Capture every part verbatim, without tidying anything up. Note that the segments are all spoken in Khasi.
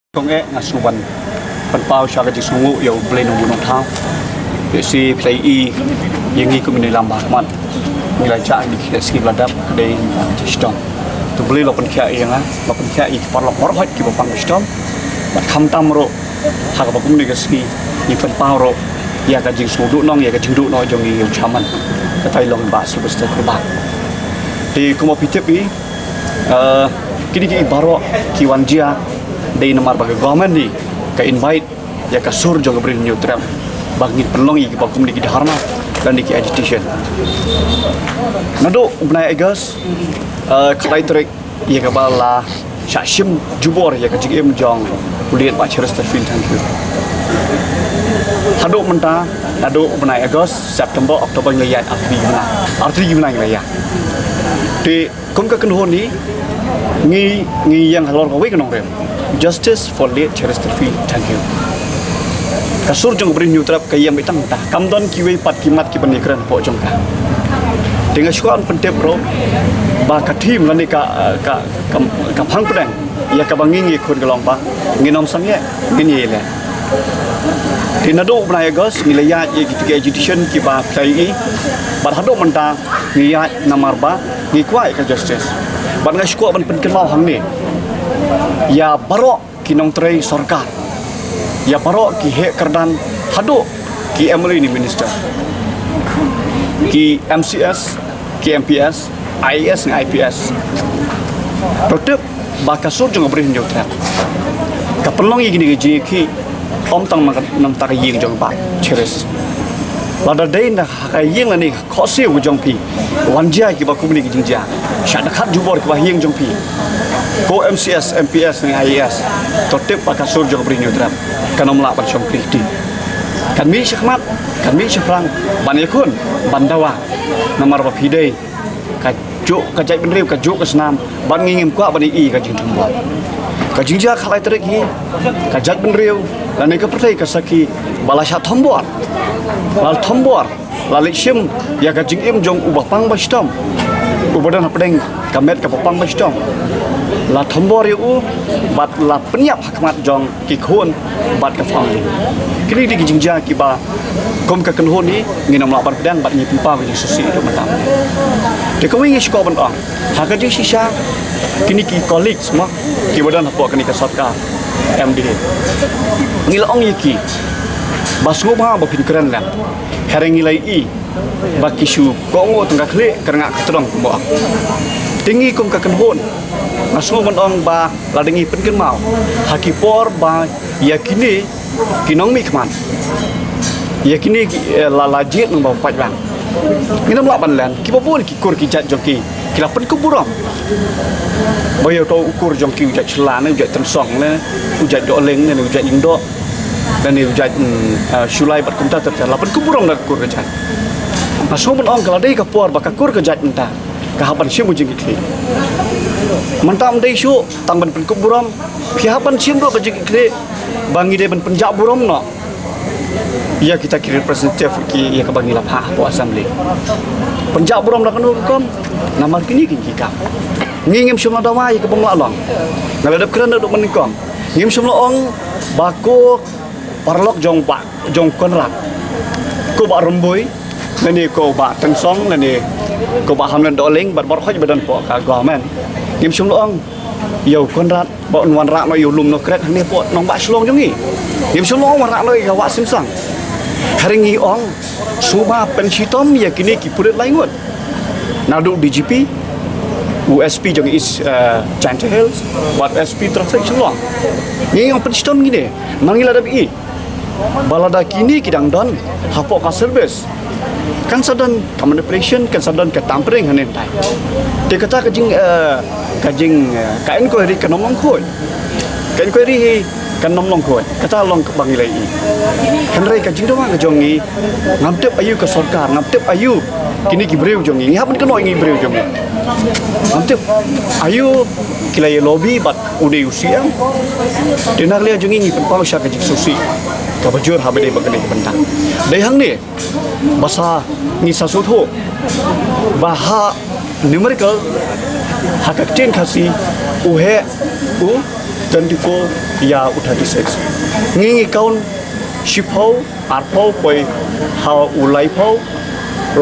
Kong eh nga shu ban pynpaw sha ka jingsngewnguh ïa U Blei Nongbuh Nongthaw. Ïa shi phi la i ïa ngi kum ine i lam ba khmat. Ngi la jah ngi ki sngi ba la dep ka dei ngi pang shitom. To U Blei la pynkhiah ïa nga, la pynkhiah ïa ki paralok baroh kiba pang shitom. Bad khamtam ruh ha kaba kum ine ka sngi ngi pynpaw ruh ïa ka jingsngewnguh nong ïa ka jingduh noh jong ngi ïa u chairman. Kata i long Bah Sylvester Kyrpang. Te kumba phi tip hi, eh, kine ki baroh ki wan jia dei namar ba ka government hi ka invite ïa ka sur jong ka Bri Hynñiewtrep ba ngin pynlong ïa kiba kum ine ki dharna lane ki agitation. Naduh u bnai August, eh, khatlai tarik ïa kaba la shah shim jubor ïa ka jingim jong u late Bah Cheristerfield Thangkhiew. Haduh mynta, naduh u bnai August, September, October ngi la ïaid artylli ki bnai. Artylli ki bnai ngi la ïaid. Te kum ka kynhun hi ngi, ngi ïeng halor kawei ka nongrim. Justice for late Cheristerfield Thangkhiew. Ka sur jong ka Bri Hynñiewtrep ka ïeng beit tang mynta. Kam don kiwei pat ki mat kiban ïakren hapoh jong ka. Te nga shu kwah ban pyntip ruh ba ka theme lane ka, ka, ka, ka phang pdeng ïa kaba ngi ngi khun ka long ba ngin ym sangeh, ngin ïaleh. Te naduh u bnai August ngi la ïaid ïa kito ki agitation kiba phi la i. Bad haduh mynta ngi ïaid namar ba ngi kwah ïa ka justice. Bad nga shu kwah ban pynkynmaw hangne ïa baroh ki nongtrei sorkar, ïa baroh ki heh kyrdan haduh ki M L A ne minister, ki M C S, ki M P S, I A S ne I P S. To tip ba ka sur jong ka Bri Hynñiewtrep ka pynlong ïa kine ki jingïakhih ym tang na ka, na ka bynta ka ïing jong Bah Cheris. Lada dei na ka ïing lane ka khohsiew ka jong phi wan jia kiba kum kine ki jingjia, shah dkhot jubor kiba ha ïing jong phi, ko M C S, M P S ne I A S, to tip ba ka sur jong ka Bri Hynñiewtrep kan ym lah ban shong kti. Kan mih shakhmat, kan mih shaphrang, ban ïakhun, ban dawa. Namar ba phi dei kajuh ka jaitbynriew, kajuh ka snam, bad ngi ngim kwah ban ïohi ïa ka jingthombor. Ka jingjia khatlai tarik hi, ka jaitbynriew lane ka pyrthei ka sakhi ba la shah thombor, la thombor, la leit shim ïa ka jingim jong uba pang ba shitom, uba don hapdeng ka met kaba pang ba shitom. La thombor ïa u bad la pynïap ha khmat jong ki khun bad ka family. Kine dei ki jingjia kiba kum ka kynhun hi ngin ym lah ban pdiang bad ngi pynpaw ka jingsngewsih ïa u mynta. Te kawei nga shu kwah ban ong ha ka jingshisha, kine ki colleagues mo kiba don hapoh kane ka sorkar M D A, ngi la ong ïa ki ba sngewbha ba phin kren lem. Hynrei ngi la ïohi ba ki shu kohnguh tang ka khlieh ka rngah ka tdong kumba ong. Te ngi kum ka kynhun nga sngewbha ban ong ba lada ngi pynkynmaw ha ki por ba ïa kine ki nongmihkhmat, ïa kine ki, eh, la, la jied nongba paidbah, ngin ym lah ban len. Kiba bun ki kur ki jait jong ki ki la pynkup burom. Ba ïa uto u kur jong ki u jait Shylla ne u jait Tynsong ne u jait Dohling ne u jait Lyngdoh ne u jait, mm, ah, Shullai bad kumta ter ter, la pynkup burom da ka kur ka jait. Nga sngewbha ban ong ka la dei ka por ba ka kur ka jait mynta ka hap ban shim u jingkitkhlieh. Mynta ym dei shuh tang ban pynkup burom, phi hap ban shim ruh ka jingkitkhlieh ba ngi dei ban pynjah burom noh ïa kita ki representative ki ïa kaba ngi la phah hapoh assembly. Pynjah burom da kano rukom? Namar kine ki ki kam. Ngi ngim shym la dawa ïa kaba ym lah long. Nga la dep kren da duk mynnyngkong. Ngim shym la ong ba ko paralok jong Bah, jong Conrad, ko Bah Rymbui lane ko Bah Tynsong lane ko Bah Hamlet Dohling bad baroh kiba don hapoh ka government, ngim shym la ong ïa u Conrad ba un wanrah noh ïa u lum Nongkrek hangne hapoh nongbah Shillong jong ngi. Ngim shym la ong wanrah noh ïa ka Wah Simsang. Hynrei ngi ong sngewbha pynshitom ïa kine ki pulit laingut, naduh D G P, u S P jong East, eh, Jaintia Hills bad S P Traffic Shillong. Ngi ong pynshitom kine. Namar ngi la dep ïohi ba lada kine ki dang don hapoh ka service, kan sa don ka manipulation, kan sa don ka tampering hangne hangtai. Te kata ka jing, eh, ka jing, eh, ka inquiry kan ym long khuid. Ka inquiry hi kan ym long khuid. Kata long kaba ngi la ïohi. Hynrei ka jingdawa ka jong ngi, ngam tip aïu ka sorkar, ngam tip aïu kine ki briew jong ngi. Ngi hap ban kynnoh ïa ngi briew jong ngi. Ngam tip aïu ki la ïa lobby bad u dei u C M. Te na ka liang jong ngi ngi pynpaw sha ka jingsngewsih kaba jur ha ba dei ba kane ka bynta. Dei hangne ba sa ngi sa sngewthuh ba ha numerical, ha ka ktien Khasi, u heh u twenty-four ïa u thirty-six. Ngi ngi count shiphew, arphew, poi ha u laiphew,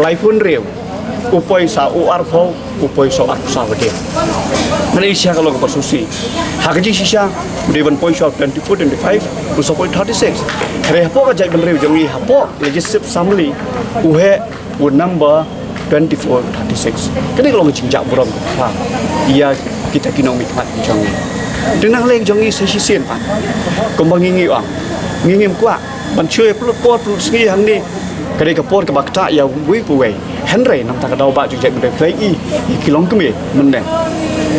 laiphew hynriew, u poi sa u arphew, u poi sa u arphew sa ba dei. Ngi ïa shisha ka long kaba sngewsih. Ha ka jingshisha, u dei ban poi sa u twenty-four, twenty-five, u sa poi thirty-six. Hynrei hapoh ka jaitbynriew jong ngi, hapoh Legislative Assembly, u heh u number twenty-four thirty-six. Kane ka long ka jingjah burom kaba ïa kita ki nongmihkhmat ki jong ngi. Te na ka liang jong ngi sa shisien pat, kumba ngi ngi ong, ngi ngim kwah ban shu ïa pynlut por pynlut sngi hangne. Ka dei ka por kaba ktah ïa uwei pa uwei. Hynrei namar ka daw ba jong jaitbynriew, phi la ïohi ïa ki longkmie mynne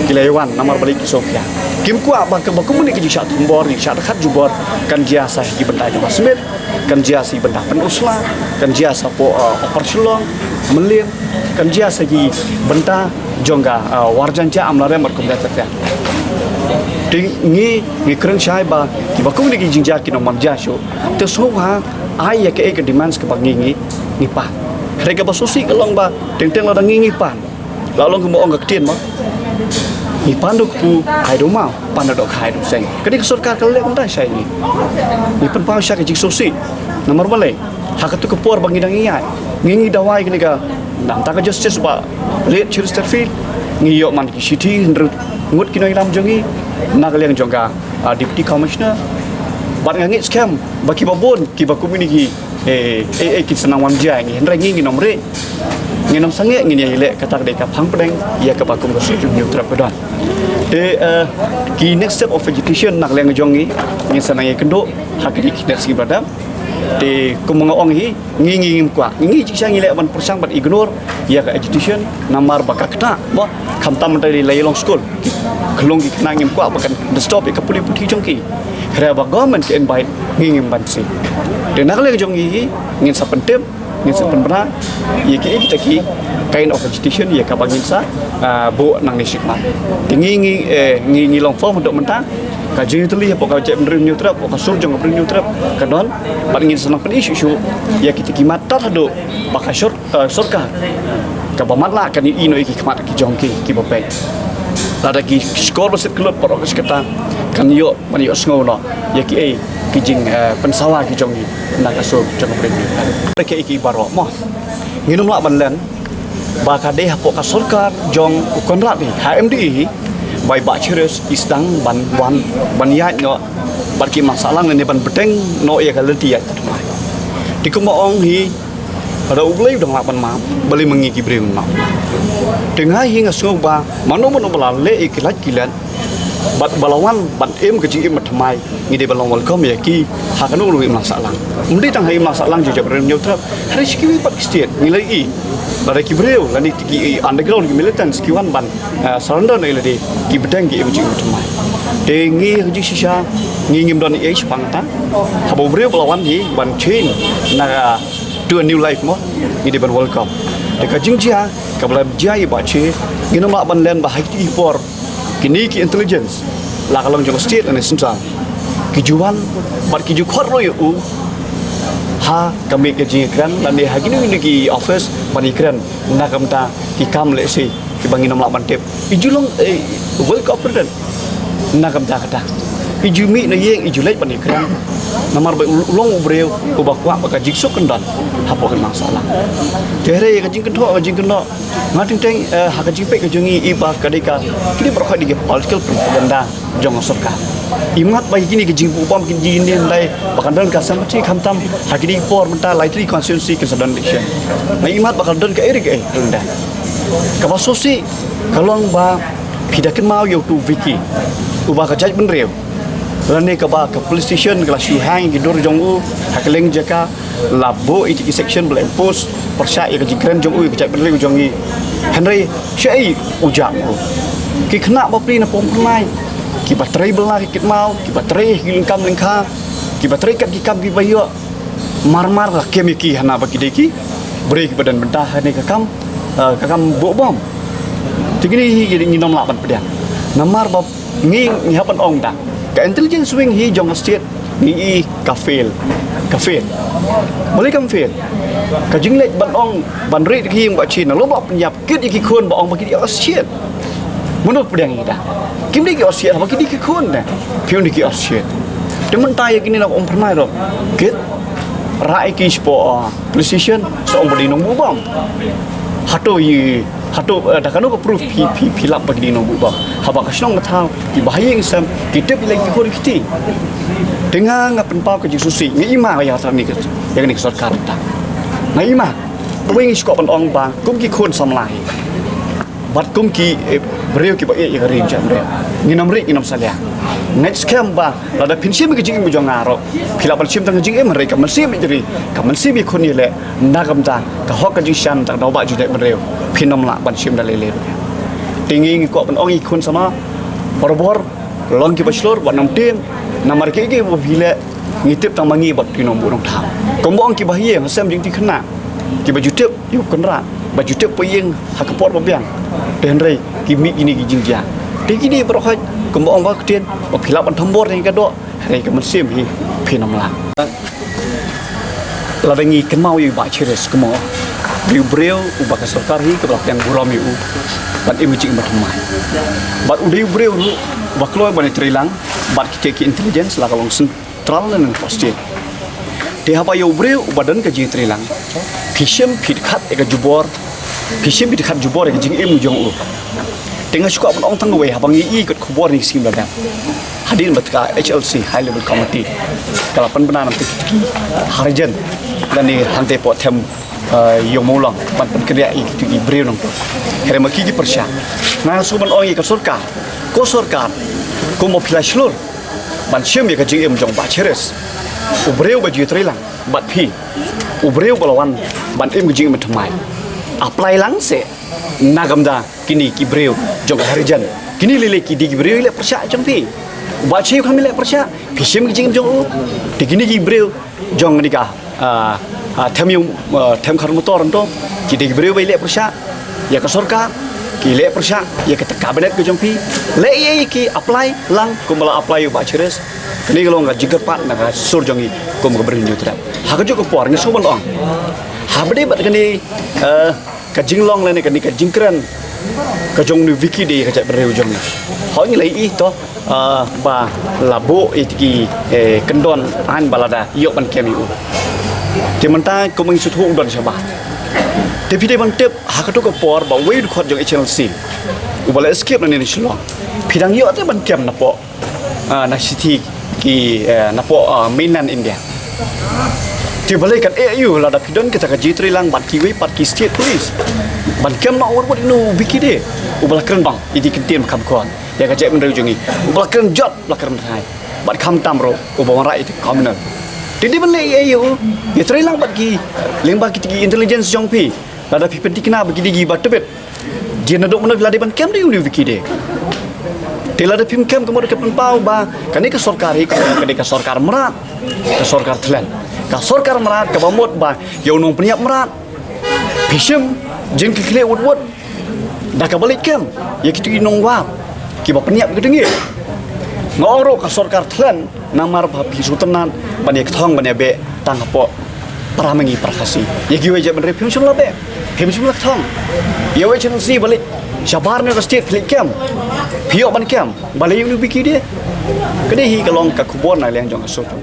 ki la ïa wan namar balei ki sngewkhia. Kim kwah ba kaba kumne ka jingshah thombor, jingshah dkhot jubor kan jia sa ha ki bynta jong ka smet, kan jia sa ki bynta pynusla, kan jia sa hapoh, uh, Upper Shillong, Mylliem, kan jia sa ki bynta jong ka, uh, Warjanja, Amlarem bad kumta ter ter. Te ngi ngi kren shai ba kiba kumne ki jingjia kin ym jia shuh. Te sngewbha ai ïa kaei ka demands kaba ngi ngi ngi pan. Hynrei kaba sngewsih ka long ba teng teng lada ngi ngi pan, la long kumba ong ka ktien mo, ngi pan da u kpu ai da u maw, pan da u dohkha ai da u seng. Ka dei ka sorkar ka leh kumta shai ngi. Ngi pynpaw sha ka jingsngewsih. Namar balei? Ha katu ka por ba ngi dang ïaid, ngi ngi dawa ïa kane ka, namar ka justice ba late Cheristerfield, ngi ïoh man ki shithi hynriew ngut ki nongïalam jong ngi na ka liang jong ka, ah, Deputy Commissioner. Bad nga ngeit skhem ba kiba bun kiba kumne ki, eh, eh, eh, kin sa nang wan jia ïa ngi, hynrei ngi ngin ym rieh, ngin ym sangeh, ngin ïa leh kata ka dei ka phang pdeng ïa kaba kum ka Sur Hynñiewtrep ka don. Te, eh, ki next step of agitation na ka liang jong ngi, ngin sa nang ïakynduh ha kine ki next ki ba dap. Te kumba nga ong hi, ngi ngi ngim kwah, ngi ngi jingshisha ngi leh ban pyrshang ban ignore ïa ka agitation namar ba ka ktah mo, khamtam mynta la ïa long skul, ki khyllung ki khynnah, ngim kwah ba kan disturb ïa ka pule puthi jong ki. Hynrei ba government ka invite, ngi ngim banse. Te na ka liang jong ngi hi, ngin sa pyntip, ngin sa pynbna ïa kiei kita ki kind of agitation ïa kaba ngin sa, ah, buh nangne shakhmat. Te ngi ngi, eh, ngi ngi long firm haduh mynta. Ka jingïatylli hapoh ka jaitbynriew Hynñiewtrep, hapoh ka sur jong ka Bri Hynñiewtrep ka don, bad ngin sa nang pyni shuh shuh ïa kita ki mat tad haduh ba ka sor-, eh, sorkar kaba matlah kan ïohi noh ïa ki khmat ki jong ki kiba peit. Lada ki score ba shet khyndiat baroh kata, kan ïoh, ban ïohsngew noh ïa kiei ki jing, eh, pynsawa ki jong ngi na ka sur jong ka Bri Hynñiewtrep. Kiei ki baroh mo, ngin ym lah ban len ba ka dei hapoh ka sorkar jong u Conrad hi, ha M D A hi, ba i Bah Cheristerfield i sdang ban wan, ban ïaid noh bad ki imlang sahlang ne ban bteng noh ïa ka lynti ïaid. Te kumba ong hi, lada U Blei u dang lah ban map, balei ma ngi ki briew ngim map? Te nga hi nga sngew ba mano mano ba la leh ïa ki lait ki let bad ba la wan ban im ka jingim ba thymmai, ngi dei ban long welcome ïa ki ha kano kano ka imlang sahlang. Ym dei tang ha imlang sahlang jong ka Bri Hynñiewtrep, hynrei sha kiwei pat ki state ngi la ïohi, lada ki briew lane ki underground, ki militants ki wan ban, eh, surrender noh ïa lade, ki bteng ki im jingim ba thymmai. Te ngi ha ka jingshisha ngi ngim don ei shaphang kata. Haba u briew ba la wan hi ban change na ka to a new life mo, ngi dei ban welcome. Te ka jingjia kaba la jia ïa i Bah Che, ngin ym lah ban len ba ha kiti ki por kine ki intelligence, la ka long jong ka state lane central, ki ju wan bad ki ju khot ruh ïa u ha ka miet ka jingïakren lane ha kine kine ki office ban ïakren na ka bynta ki kam lehse kiba ngin ym lah ban tip. I ju long, eh, well cooperated na ka bynta kata. I ju mih na ïing, i ju leit ban ïakren. Namar ba u long u briew uba kwah ba ka jingsuk kan don hapoh ka imlang sahlang. Te hynrei ka jingkynthoh, ka jingkynthoh, nga teng teng, eh, ha ka jingpeit ka jong ngi, i ba ka dei ka, kine baroh ka dei ka political propaganda jong ka sorkar. I mat ba kine ki jingbuh bom, kine ki jingïadei ba kan don ka sympathy, khamtam ha kine ki por mynta lai tylli constituency kin sa don election. Ba i mat ba kan don kaei re kaei, ka long da. Kaba sngewsih ka long ba phi da kynmaw ïa utu u Vicky, uba ka jaitbynriew lane kaba ka police station ka la shu hang ïa ki dur jong u ha kylleng jaka, la buh ïa ki section ba la impose pyrshah ïa ka jingkren jong u ïa ka jaitbynriew jong ngi. Hynrei shaei u jah u? Ki khynnah bapli na Pongpyrnai kiba trei bylla ki kit maw, kiba trei ha ki lyngkam lyngkha, kiba trei kat ki kam kiba ïoh, mar mar la kem ïa ki hana ba ki dei ki briew kiba don bynta ha kane ka kam, eh, ka kam buh bom. Te kine hi ki ngin ym lah ban pdiang. Namar ba ngi, ngi hap ban ong da, ka intelligence wing hi jong ka state ngi i ka fail. Ka fail. Balei kam fail? Ka jingleit ban ong ban rieh da ki ïing ba Chin, la lum ba pynïap, kit ïa ki khun ba ong ba ki dei ka state. Mano pdiang ida. Kim dei ki orsiat, haba ki dei ki khun de. Kim dei ki orsiat. Te mynta ïa kine na ong pernai ro. Kit. Rai ki spo, ah, police station, so ong ba dei nongbuh bom. Hato i, hato, eh, da kano ka proof phi, phi, phi lap ba ki dei nongbuh bom. Haba ka shnong ka thaw, ki bahaïing sem, ki tip ïa la ki khun ki ti. Te nga nga pynpaw ka jingsngewsih, nga i ma ïa kane ka, ïa kane ka sorkar ta. Nga i ma. Wei ngi shu kwah ban ong ba, kum ki khun samla hi. Bad kum ki, eh, briew kiba ïeit ïa ka ri jong ngi. Ngin ym rit, ngin ym salia. Ngeit skhem ba lada phin shim ïa ka jingim jong nga ruh, phi lah ban shim tang ka jingim, hynrei ka mynsiem ïeit ri, ka mynsiem ïakhun ïaleh, na ka bynta ka hok ka jingshisha, tang da u Bah Joydet Briew, phin ym lah ban shim da lei lei ruh. Te ngi ngi kwah ban ong ïa ki khun samla, barabor long kiba shlur, wat nym tieng, namar kiei kiei ba phi leh, ngi tip tang ma ngi bad ki nongbuh nongthaw. Kumba ong kiba ha ïing ha sem jingthoh khynnah, kiba ju tip ïa u kynrad, ba ju tip païing ha ka por ba biang. Te hynrei ki mih kine ki jingjia. Te kine baroh hi kumba ong ba ktien, ba phi lah ban thombor ïa ka doh, hynrei ka mynsiem hi phin ym lah. Lada ngi kynmaw ïa u Bah Cheris kumno, u dei u briew uba ka sorkar hi kaba la pdiang burom ïa u ban im ka jingim bathymmai. Bad u dei u briew ruh uba kloi ban ïatreilang bad kita ki intelligence la ka long syn tral lane post. Te haba ïa u briew uba don ka jingtreilang, phi shim phi dkhat ïa ka jubor, phi shim phi dkhat jubor ïa ka jingim jong u. Te nga shu kwah ban ong tang kawei, haba ngi i kot khubor ngi sngew lada hadien ba ka H L C, High Level Committee, ka la pynbna na ki, ki harijan lane hangtei hapoh them, eh, ïong Mawlong ban pynkynriah ïa ki, ki briew nongpop. Hynrei ma ki ki pyrshah. Nga shu ban ong ïa ka sorkar, ko sorkar, kumba phi la shlur ban shim ïa ka jingim jong u Bah Cheris, u briew ba ju ïatreilang bad phi, u briew ba la wan ban im ka jingim bathymmai. Apply lang seh na ka bynta kine ki briew jong ka harijan. Kine lei lei ki dei ki briew ïaleh pyrshah jong phi. U Bah Cheris u khlem ïaleh pyrshah, phi shim ka jingim jong u. Te kine ki briew jong kane ka, ah, ah, them ïong, ah, them khar motor hangto, ki dei ki briew ba ïaleh pyrshah ïa ka sorkar, ki leh pyrshah ïa ka cabinet ka jong phi. Leh ïa ki, apply lang kumba la apply ïa u Bah Cheris. Kane ka long ka jingkyrpad na ka sur jong ngi kum ka Bri Hynñiewtrep. Ha kajuh ka por nga shu ban ong, haba dei bad kane, eh, ka jinglong lane kane ka jingkren ka jong u Vicky Dey, ka jaitbynriew jong ngi. Hooid ngi la ïohi to, ah, ba la buh ïa ki, eh, kyndon aiñ ba lada ïoh ban kem ïa u. Te mynta kumba ngi sngewthuh u don shabar. Te phi dei ban tip ha kato ka por ba uwei u dkhot jong H N L C uba la escape na ne na Shillong, phi dang ïoh te ban kem napoh, ah, na shithi ki, eh, napoh, ah, mainland India. Te balei kan eh ïa u lada phi don kita ka jingtreilang bad kiwei pat ki state police ban kem noh wut wut ïa u Vicky Dey uba la kren bang ïa ki kyntien kham khon ïa ka jaitbynriew jong ngi, uba la kren jot, la kren thai, bad khamtam ruh uba wanrah ïa ki criminal. Te dei ban leh ïa u, ïatreilang bad ki, lyngba kita ki intelligence jong phi, lada phi pynthikna ba ki dei kiba tbit. Jia naduh mynno phi la dei ban kem da ïa u Vicky Dey. Te lada phim kem, ka mut ka pynpaw ba kane ka sorkar hi ka dei ka sorkar mrad, ka sorkar thlen, ka sorkar mrad kaba mut ba ïa u nongpynïap mrad phi shim jingkitkhlieh wut wut da kaba leit kem ïa kito ki nongwar kiba pynïap ïa ka ding. Nga ong ruh ka sorkar thlen, namar ba phi sngewtynnat ban ïa kthong ban ïa beh tang hapoh para ma ngi para Khasi. Ïa kiwei jaitbynriew phim shym la beh, phim shym la kthong. Ïa u H N L C ba leit shabar ne ka state phi leit kem, phi ïoh ban kem. Balei ïa u Vicky Dey? Ka dei hi ka long ka khubor na liang jong ka sorkar.